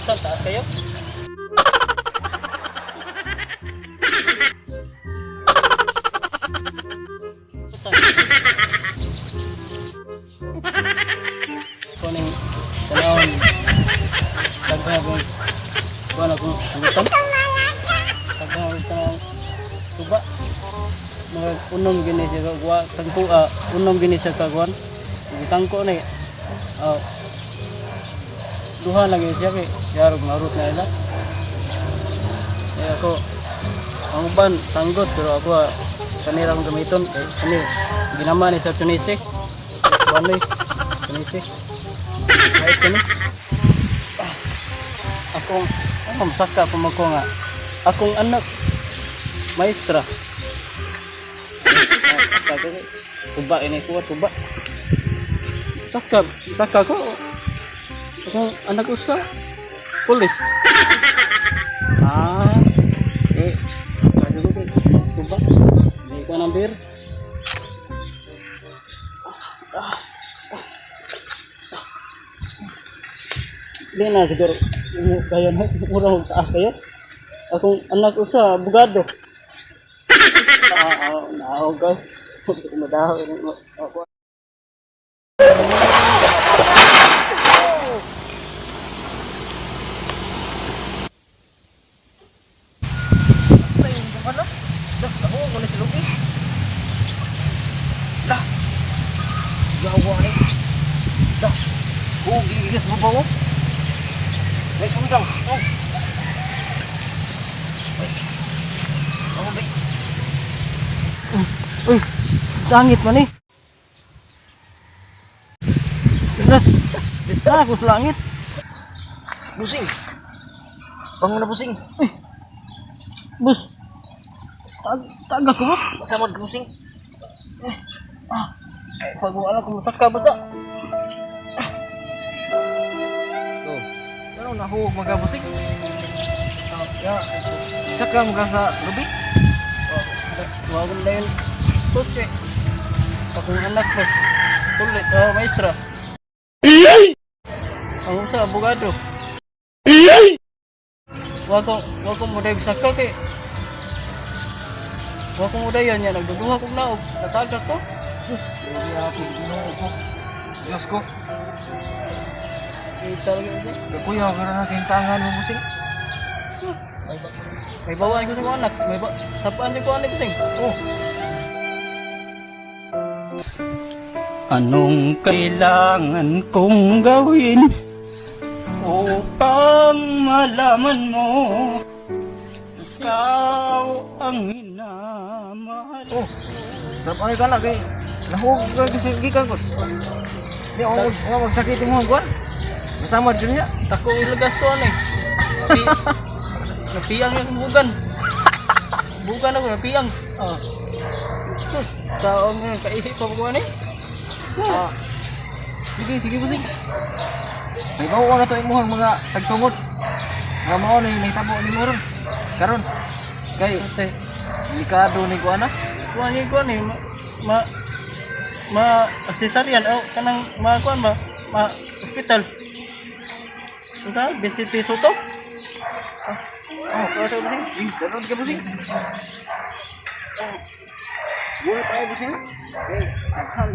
Buksan, taas kayo. Kuning tanawon daghan akong kuan akong sangutan. Daghan akong tanawon suba. Mga unom gini siya kagwa tangko unom gini siya kagwan. Gitangko ni. Ah, duha na gini siya kay yarog marut na ila. Eh ako ang uban sanggot pero ako kanirang gamiton kay kani ginama ni sa Tunisia. Kuan ni Tunisia. Kahit kani. Ah, akong ako masaka pa man ko nga akong anak maestra. Ah, saka kay tuba ini kuha tuba. Saka saka ko akong anak usa pulis. Ah, eh, sabi ko kay tuba. May ko ng beer. Di na siguro kaya na mura og taas kayo. Akong anak usa abogado. Ah, ah, naog ka. Madaho ako. Ay, yung buka na. Dah, nakuha ko na si Lupi. Dah. Yawa ni. Dah. Oh, gigigas mo ba oh? May sundang. Oh. Ay. Oh, bay. Uy, langit man eh. Rat, dita ako sa langit. Busing. Bangon na, busing. Bus. Taga ko ba? Masamad ka, busing. Eh, pag wala ko masaka ba ta? Oh. Ano nahuog mga busing? Ya. Isa ka mga sa lubi? Wag na yun. Kotse. Akong anak ko. Tuloy, oh, maestra. Ang usa abogado. Wa ko mo dayag saka kay. Wa ko mo dayon niya nagduduha kog naog. Nataga ko. Sus, grabe ako, Ginoo ko. Diyos ko. Eh, talaga ito. Kuya, karon na kintangan mo, busing. May bawaan ko sa mga anak. May ba sapaan din ko anak ko sing. Oh. Anong kailangan kong gawin upang malaman mo ikaw ang minamahal? Oh. Sarap ang ka na kay nahuog ka kasi gikan ko. Di ako mag magsakit mo kuan. Masamad jud niya. Tako ilagas to ano eh. Napiyang yung bugan. Bugan ako, napiyang. Ah. Sus, taong nga, kaihi pa ko ano eh. Ah. Sige, sige, busing. May bawo na to imong mga tagtungod. Nga mao ni nahitabo ni mo ron. Karon kay delikado ni kuan na. Kuan ni kuan eh, ma cesarean oh, kanang ma kuan ba, ma hospital. Unsa Vicente Soto? Ah, oh, kuan sa busing. Ing, karon ka, busing. Oh. Buhay tayo, busing. Okay, daghan.